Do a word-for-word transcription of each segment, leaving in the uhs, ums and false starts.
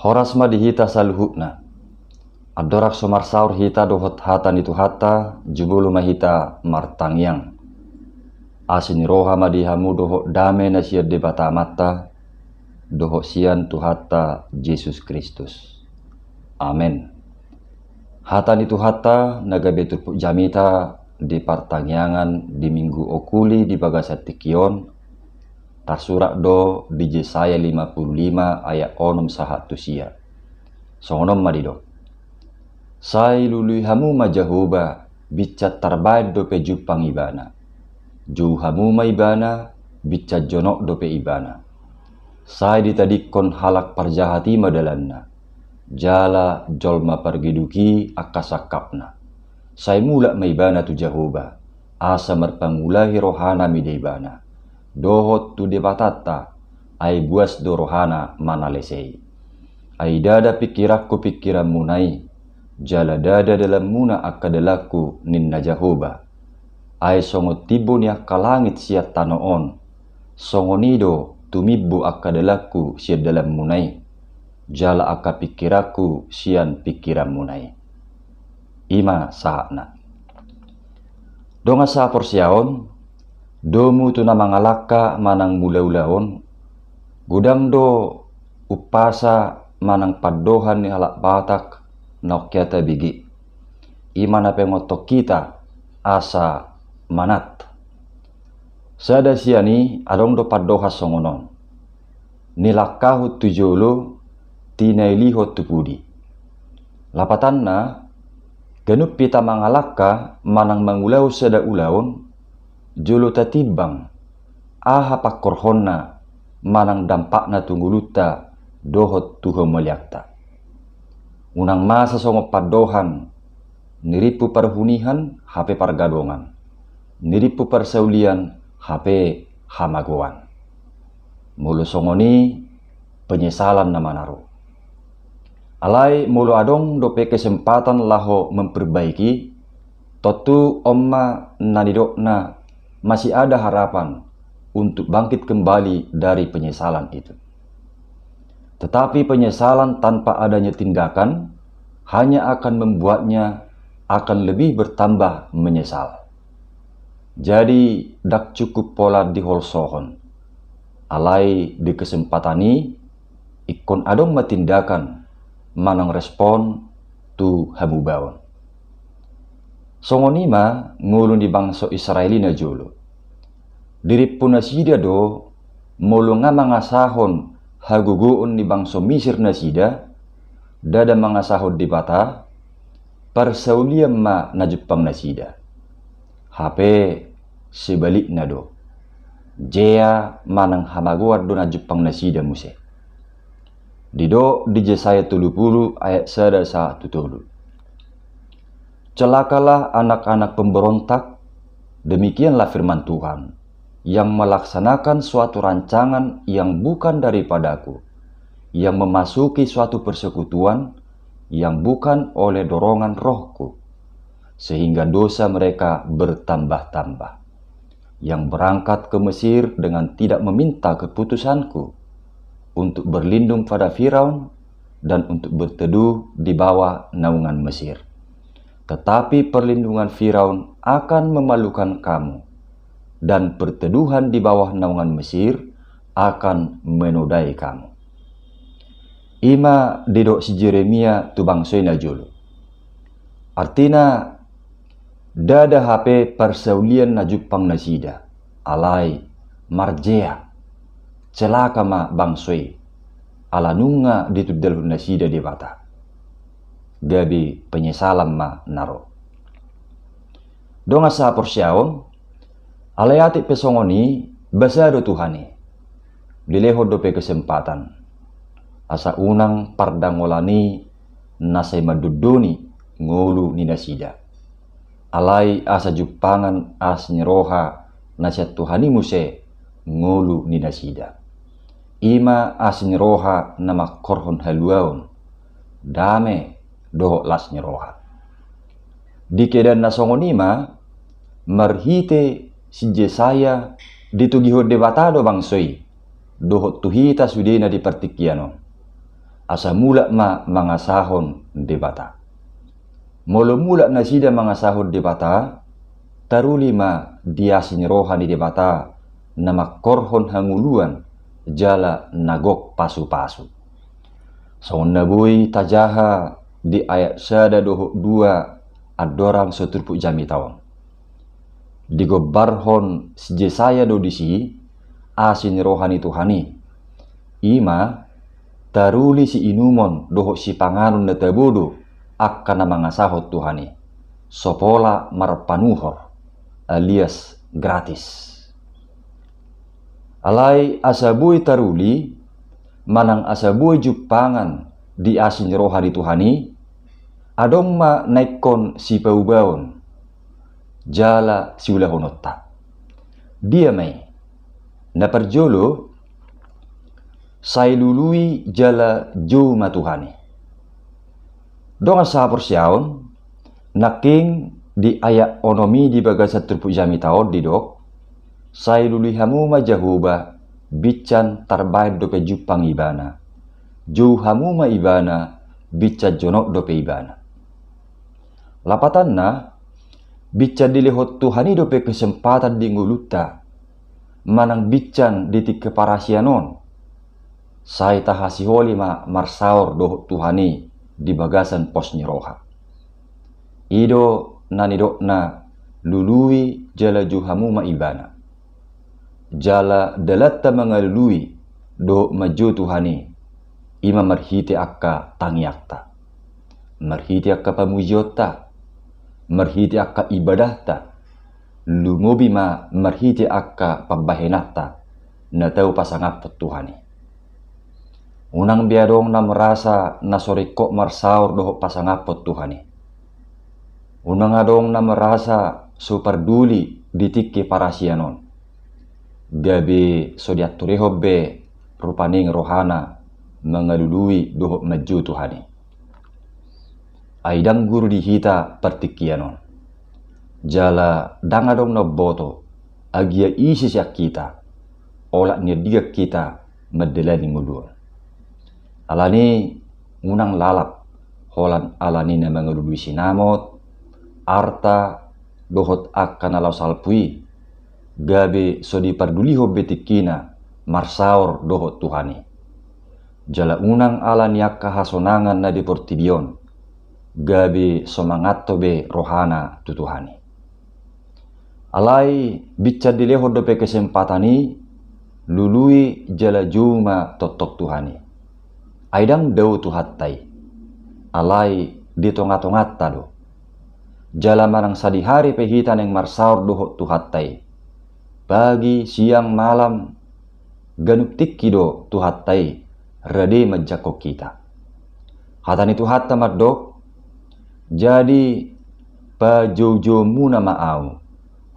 Horas ma di hita saluhutna. Andorang so marsaor hita dohot hata ni Tuhanta, jumolo ma hita martangiang. Asi ni roha ma di hamu dohot dame na sian Debata Amanta, dohot sian Tuhanta Jesus Kristus. Amen. Hata ni Tuhanta na gabe turpuk jamita di partangiangan di Minggu Okuli di bagasan tingki on, tarsurat do di Jesaya lima puluh lima ayat onom sahat tu sia. Songon on ma didok: Sai lului hamu ma Jahowa, binsar tarbaen dope jumpang Ibana. Jou hamu ma Ibana, binsar jonok dope Ibana. Sai ditadingkon halak parjahat i ma dalanna, jala jolma pargeduk i angka sangkapna. Sai mulak ma Ibana tu Jahowa, asa marpangulahi rohana mida Ibana, dohot tu Debatanta, ai buas do rohana manalesei. Ai ndada pingkiranku pingkiranmuna i, jala ndada dalanmuna angka dalanku, ninna Jahowa. Ai songon timbo ni angka langit sian tano on, songon i do tumimbo angka dalanku sian dalanmuna i, jala angka pingkiranku sian pingkiranmuna i. I ma sahatna. Dongan sahaporseaon, domu tu na mangalangka manang mulaulaon, godang do umpasa manang pandohan ni halak Batak naung hea tabege. I ma na paingothon hita asa manat. Sada sian i adong do pandohan songon on: Nilangkahon tu jolo, tinailihon tu pudi. Lapatanna, ganup hita mangalangka manang mangulahon sada ulaon, jolo tatimbang aha pangkorhonna manang dampakna tu ngolunta dohot tu hamaliangta. Unang masa songon pandohan: Nirimpu parhunian, hape pargadongan. Nirimpu parsaulian, hape hamagoan. Molo songon i, penyesalan nama na ro. Alai molo adong dope kesempatan laho memperbaiki, tontu on ma na nidokna, masih ada harapan untuk bangkit kembali dari penyesalan itu. Tetapi penyesalan tanpa adanya tindakan hanya akan membuatnya akan lebih bertambah menyesal. Jadi, ndang cukup pola diholsohon. Alai di kesempatan i, ingkon adong ma tindakan manang respon tu hamubaon. Songon i ma ngolu ni bangso Israel i na jolo. Dirimpu nasida do, molo nga mangasahon hagogoon ni bangso Misir nasida, ndada mangasahon Debata, parsaulian ma na jumpang nasida. Hape sebalikna do, jea manang hamagoan do na jumpang nasida muse. Didok di Jesaya tolu pulu ayat sada sahat tu tolu: Celakalah anak-anak pemberontak, demikianlah firman Tuhan, yang melaksanakan suatu rancangan yang bukan daripada-Ku, yang memasuki suatu persekutuan yang bukan oleh dorongan Roh-Ku, sehingga dosa mereka bertambah-tambah, yang berangkat ke Mesir dengan tidak meminta keputusan-Ku, untuk berlindung pada Firaun dan untuk berteduh di bawah naungan Mesir. Tetapi perlindungan Firaun akan memalukan kamu, dan perteduhan di bawah naungan Mesir akan menodai kamu. I ma didok si Jeremia tu bangso i na jolo. Artina, ndada hape parsaulian na jumpang nasida, alai marjea, celaka ma bangso i, ala nunga ditundalhon nasida Debata. Gabe penyesalan ma na ro. Dongan sahaporseaon, alai atik pe songon i, basa do Tuhan i. Dilehon dope kesempatan, asa unang pardangolan i na sai mandondoni ngolu ni nasida. Alai asa jumpangan asi ni roha na sian Tuhan i muse ngolu ni nasida. I ma asi ni roha na mangkorhon haluaon, dame dohot las ni roha. Di keadaan na songon i ma, marhite si Jesaya ditogihon Debata do bangso i, dohot tu hita sudena di partingkian on. Asa mulak ma mangasahon Debata. Molo mulak nasida mangasahon Debata, taruli ma di asi ni roha ni Debata na mangkorhon hangoluan jala na gok pasupasu. Songon na boi tajaha di ayat sada dohot dua andorang so turpuk jamita on. Digombarhon si Jesaya do disi asi ni roha ni Tuhan i. I ma taruli siinumon dohot sipanganon na tabo do angka na mangasahon Tuhan i, so pola marpanuhor alias gratis. Alai asa boi taruli manang asa boi jumpangan di asi ni roha ni Tuhan i, adong ma na ingkon sipaubaon jala siulahononta. Dia ma i? Na parjolo, sai lului jala jou ma Tuhan i. Dongan sahaporseaon, nangkin di ayat onom i di bagasan turpuk jamita on didok, sai lului hamu ma Jahowa, binsan tarbaen dope jumpang Ibana. Jou hamu ma Ibana, binsan jonok dope Ibana. Lapatanna, binsan dilehon Tuhan i dope kesempatan di ngolunta, manang binsan di tingki parasian on, sai tahasiholi ma marsaor dohot Tuhan i di bagasan pos ni roha. I do na nidokna, lului jala jou hamu ma Ibana. Jala dalanta mangalului dohot manjou Tuhan i, i ma marhite angka tangiangta, marhite angka pamujionta, marhite angka ibadahta, lumobi ma marhite angka pambahenanta na tau pasangaphon Tuhan i. Unang be adong na merasa na so ringkot marsaor dohot pasangaphon Tuhan i. Unang adong na merasa so parduli di tingki parasian on. Gabe so dianturehon be rupani rohana mangalului dohot manjou Tuhan i. Ai ndang guru di hita partingkian on. Jala ndang adong na umboto agia ise sian hita, olat ni andigan hita mandalani ngolu on. Alani unang lalap holan alani na mangalului sinamot, arta, dohot angka na laho salpu i, gabe so dipardulihon be tingkina marsaor dohot Tuhan i. Jala unang alani angka hasonangan na di portibi on, gabe so manganto be rohana tu Tuhan i. Alai binsan dilehon dope kesempatan i, lului jala jou ma tongtong Tuhan i. Ai ndang dao Tuhanta i, alai di tongatonganta do. Jala manang sadihari pe hita naeng marsaor dohot Tuhanta i, pagi, siang, malam, ganup tingki do Tuhanta i rade manjangkon hita. Hata ni Tuhanta mandok, jadi pajoujouonmuna ma ahu,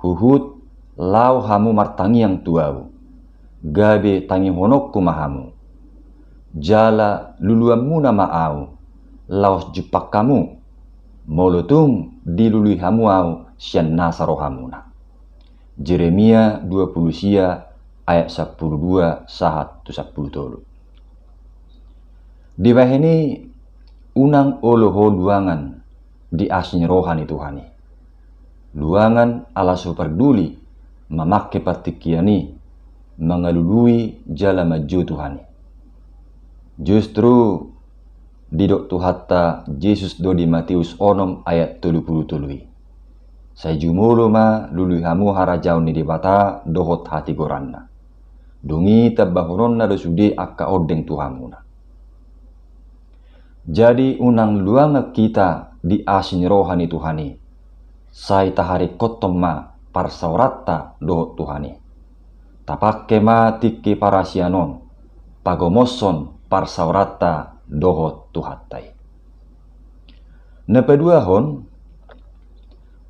huhut laho hamu martangiang tu ahu, gabe tangihononku ma hamu. Jala luluanmuna ma ahu, laos jumpang hamu, molo tung dilului hamu ahu sian nasa rohamuna. Jeremia dua puluh sia ayat sampulu dua sahat tu sampulu tolu. Dibahen i, unang olo ho luangan di asi ni roha ni Tuhan i. Luangan ala so parduli mamangke partingkian i mangalului jala manjou Tuhan i. Justru didok Tuhanta Jesus do di Mateus onom ayat tolu pulu tolu i, sai jumolo ma lului hamu harajaon ni Debata dohot hatigoranna. Dung i tambahononna do sude angka ondeng tu hamuna. Jadi unang luangan hita di asi ni roha ni Tuhan i, sai taharingkothon ma parsaoranta dohot Tuhan i. Tapangke ma tingki parasian on pagomoshon parsaoranta dohot Tuhanta i. Na paduahon,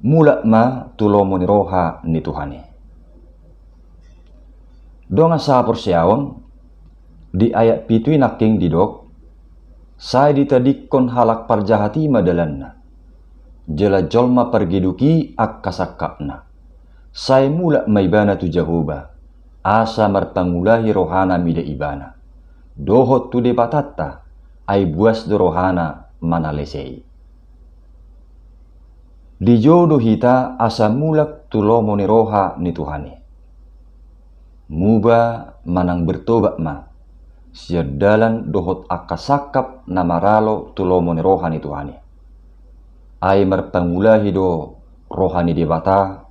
mulak ma tu lomo ni roha ni Tuhan i. Dongan sahaporseaon, di ayat pitu i nangkin didok, sai ditadingkon halak parjahat i ma dalanna, jala jolma pargeduk i angka sangkapna. Sai mulak ma ibana tu Jahowa, asa marpangulahi rohana mida ibana, dohot tu Debatanta, ai buas do rohana manalesei. Dijou do hita asa mulak tu lomo ni roha ni Tuhan i. Muba manang bertobat ma sian dalan dohot angka sangkap na maralo tu lomo ni roha ni Tuhan i. Ai marpangulahi do roha ni Debata,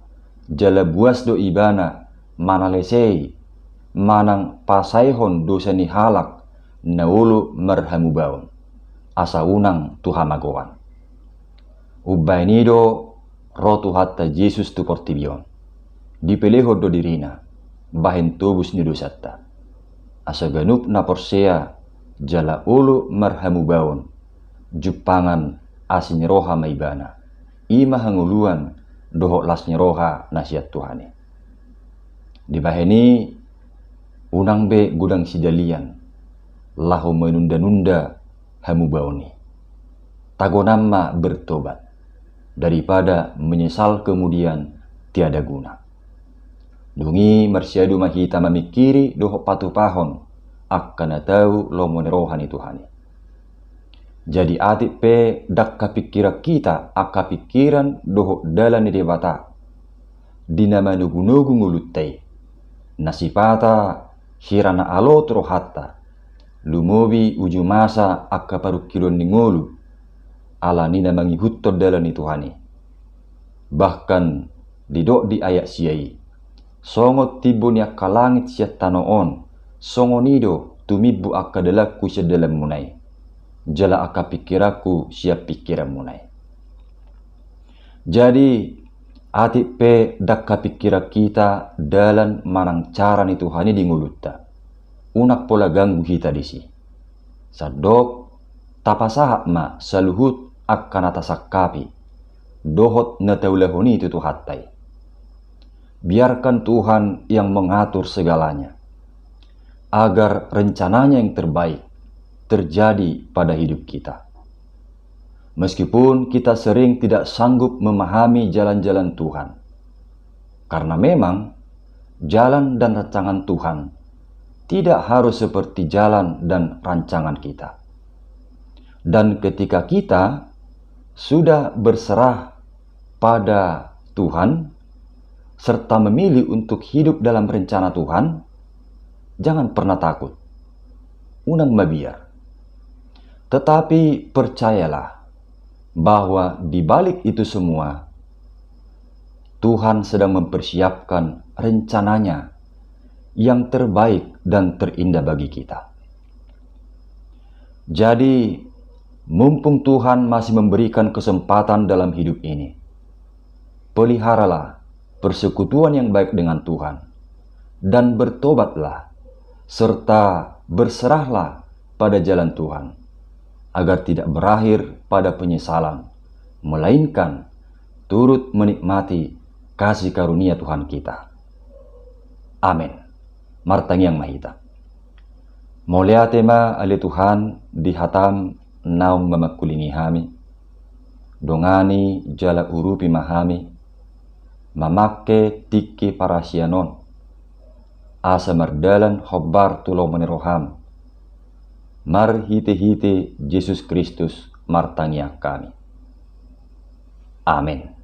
jala buas do ibana manalesei manang pasaehon dosa ni halak na olo marhamubaon, asa unang tu hamagoan. Umbahen i do ro Tuhanta Jesus tu portibi on. Dipelehon do dirina bahen tobus ni dosanta, asa ganup na porsea jala olo marhamubaon jumpangan asi ni roha ma ibana. I ma hangoluan dohot las ni roha na sian Tuhan i. Dibahen i, unang be godang sidalian laho manunda-nunda hamubaon i. Tagonan ma bertobat daripada menyesal kemudian tiada guna. Dung i marsiadu ma hita mamingkiri dohot patupahon angka na tau lomo ni roha ni Tuhan i. Jadi atik pe ndang hapingkiran hita angka pingkiran dohot dalan ni Debata di na manogunogu ngolunta i. Na sipata hira na alo tu rohanta, lumobi uju masa angka parungkilon ni ngolu, ala ni na mangihuthon dalan ni Tuhan i. Bahkan didok di ayat sia i, songon timbo ni angka langit sian tano on, songon i do tumimbo angka dalanku sian dalanmuna i, jala angka pingkiranku sian pingkiranmuna i. Jadi atik pe ndang hapingkiran hita dalan manang cara ni Tuhan i di ngolunta, unang pola ganggu hita disi. Sandok tapasahat ma saluhut angka na tasangkapi dohot na taulahon i tu Tuhanta i. Biarkan Tuhan yang mengatur segalanya, agar rencananya yang terbaik terjadi pada hidup kita. Meskipun kita sering tidak sanggup memahami jalan-jalan Tuhan, karena memang jalan dan rancangan Tuhan tidak harus seperti jalan dan rancangan kita. Dan ketika kita sudah berserah pada Tuhan serta memilih untuk hidup dalam rencana Tuhan, jangan pernah takut. Unang mabiar. Tetapi percayalah bahwa di balik itu semua, Tuhan sedang mempersiapkan rencananya yang terbaik dan terindah bagi kita. Jadi, mumpung Tuhan masih memberikan kesempatan dalam hidup ini, peliharalah persekutuan yang baik dengan Tuhan, dan bertobatlah, serta berserahlah pada jalan Tuhan, agar tidak berakhir pada penyesalan, melainkan turut menikmati kasih karunia Tuhan kita. Amin. Martangiang ma hita. Mauliate ma ale Tuhan di hataM naung mamangkulingi hami. Dongani jala urupi ma hami mamangke tingki parasian on, asa mardalan hombar tu lomo ni rohaM. Marhitehite Jesus Kristus martangiang hami. Amin.